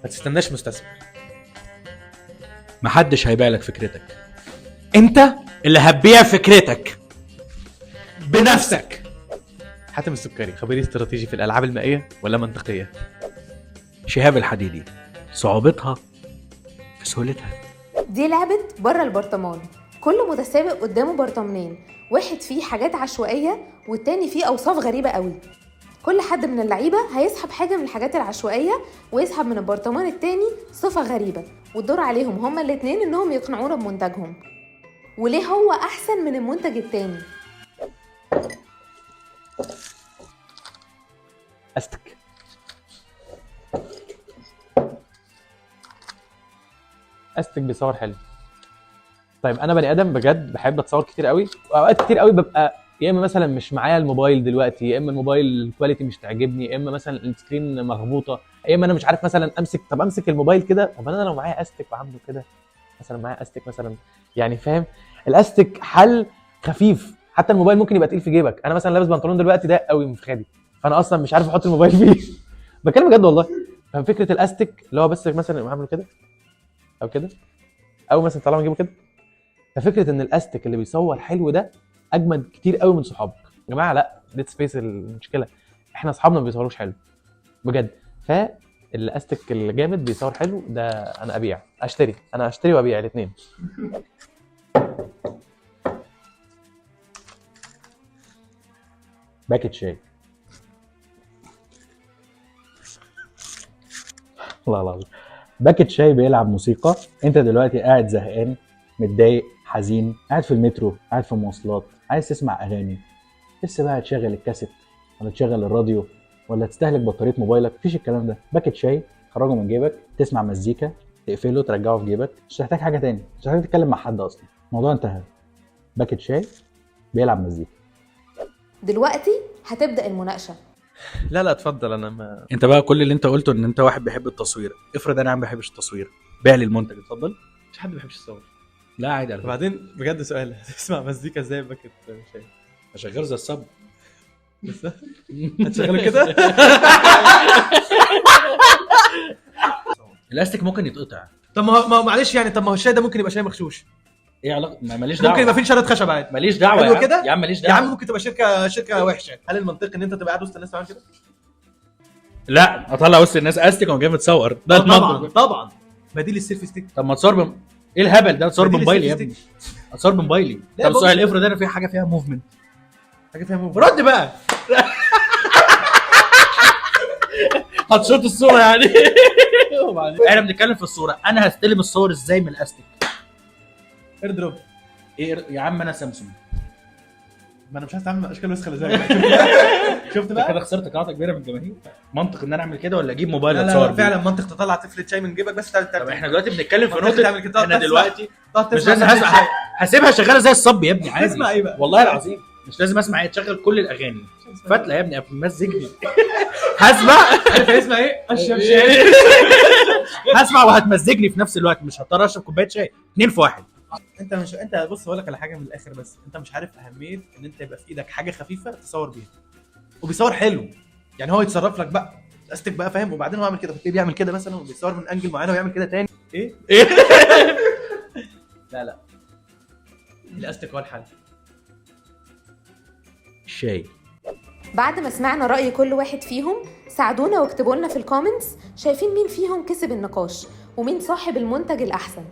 ما تستناش مستثمر. محدش هيبيع لك فكرتك، انت اللي هتبيع فكرتك بنفسك. حاتم السكري، خبير استراتيجي في الالعاب المائية ولا منطقية. شهاب الحديدي، صعوبتها في سهولتها. دي لعبة بره البرطمان. كل متسابق قدامه برطمانين، واحد فيه حاجات عشوائية والتاني فيه أوصاف غريبة قوي. كل حد من اللعيبة هيسحب حاجة من الحاجات العشوائية ويسحب من البرطمان التاني صفة غريبة، والدور عليهم هما الاتنين إنهم يقنعونا بمنتجهم وليه هو أحسن من المنتج التاني. استك. استك بيصور حلو. طيب انا بني ادم بجد بحب اتصور كتير قوي، واوقات كتير قوي ببقى يا اما مثلا مش معايا الموبايل دلوقتي، يا اما الموبايل ال quality مش تعجبني، يا اما مثلا ال screen مخبوطه، يا اما انا مش عارف مثلا امسك، طب امسك الموبايل كده، طب انا لو معايا استك وعامله كده مثلا، معايا استك مثلا، يعني فاهم؟ الاستك حل خفيف، حتى الموبايل ممكن يبقى تقيل في جيبك. انا مثلا لابس بنطلون دلوقتي ضيق قوي من فخادي، فانا اصلا مش عارف احط الموبايل فيه. بتكلم بجد والله. ففكره الاستك اللي هو بس مثلا عامله كده او كده، او مثلا طالما نجيبه كده. ففكره ان الاستك اللي بيصور حلو ده اجمد كتير قوي من صحابك. يا جماعة لا، let's face المشكلة، احنا اصحابنا ما بيصوروش حلو بجد. فالاستك الجامد بيصور حلو ده انا ابيع اشتري، انا اشتري وابيع الاثنين. باكت شاي. الله العظيم، باكت شاي بيلعب موسيقى. انت دلوقتي قاعد زهقان، متضايق، حزين، قاعد في المترو، قاعد في المواصلات، عايز تسمع اغاني، لسه بقى تشغل الكاسيت ولا تشغل الراديو ولا تستهلك بطارية موبايلك؟ مفيش الكلام ده. باكت شاي تخرجه من جيبك، تسمع مزيكا، تقفله، ترجعه في جيبك، مش هتحتاج حاجة تاني، مش هتحتاج تتكلم مع حد اصلا، الموضوع انتهى. باكت شاي بيلعب مزيكا. دلوقتي هتبدأ المناقشة. لا لا اتفضل. انا ما انت بقى كل اللي انت قلته ان انت واحد بيحب التصوير، افرض انا ما بحبش التصوير، بيع لي المنتج اتفضل. مش حد ما بيحبش يصور. لا عادي على فكرة. وبعدين بجد سؤال، هتسمع مزيكا ازاي باكت شاي؟ هشغله زي ال sub. بس هتشغله كده؟ الاستك ممكن يتقطع. طب ما هو معلش يعني، طب ما هو الشاي ده ممكن يبقى شاي مغشوش. ايه علاقة؟ ماليش دعوه، ممكن يبقى فيه شرط خشب عادي. ماليش دعوه حلو كده؟ يا عم ماليش دعوه يا عم ممكن تبقى شركة وحشة. هل المنطقي ان انت تبقى قاعد وسط الناس تعمل كده؟ لا اطلع وسط الناس استك وانا جاي متصور، ده طبعا طبعا. بديل ال selfie stick. طب ما تصور ايه الهبل ده؟ تصور بموبايلي يا ابني، اتصور بموبايلي. طب سؤال، افرض انا في حاجة فيها movement. حاجة فيها movement، رد بقى. هتشوط الصورة يعني. وبعدين احنا بنتكلم في الصورة، انا هستلم الصور ازاي من الاستك؟ AirDrop. ايه يا عم انا سامسونج. ما انا مش عايز اتعامل مع اشكال وسخة اللي زيك. شفت بقى كده خسرت قاعدة كبيرة من الجماهير. منطق ان انا اعمل كده ولا اجيب موبايل لا اتصور؟ لا فعلا منطق تطلع تفلت شاي من جيبك بس. طب احنا دلوقتي بنتكلم في نقطة، انا دلوقتي مش لازم هسمع، هسيبها شغالة زي ال sub يا ابني عادي. تسمع ايه بقى؟ والله العظيم مش لازم اسمع، تشغل كل الاغاني فتله يا ابني مزجني. هسمع، عارف هيسمع ايه؟ اشرب شاي. هسمع وهتمزجني في نفس الوقت، مش هضطر اشرب كوباية شاي. 2 في 1. انت مش انت بص هقول لك على حاجة من الاخر، بس انت مش عارف اهمية ان انت يبقى في ايدك حاجة خفيفة تصور بيها وبيصور حلو، يعني هو يتصرف لك بقى الاستك بقى فاهم. وبعدين هو عامل كده، فتلاقيه بيعمل كده مثلا وبيصور من angle معينة ويعمل كده تاني. ايه ايه؟ لا لا الاستك هو الحل. شاي. بعد ما سمعنا رأي كل واحد فيهم، ساعدونا واكتبوا لنا في ال comments شايفين مين فيهم كسب النقاش ومين صاحب المنتج الأحسن.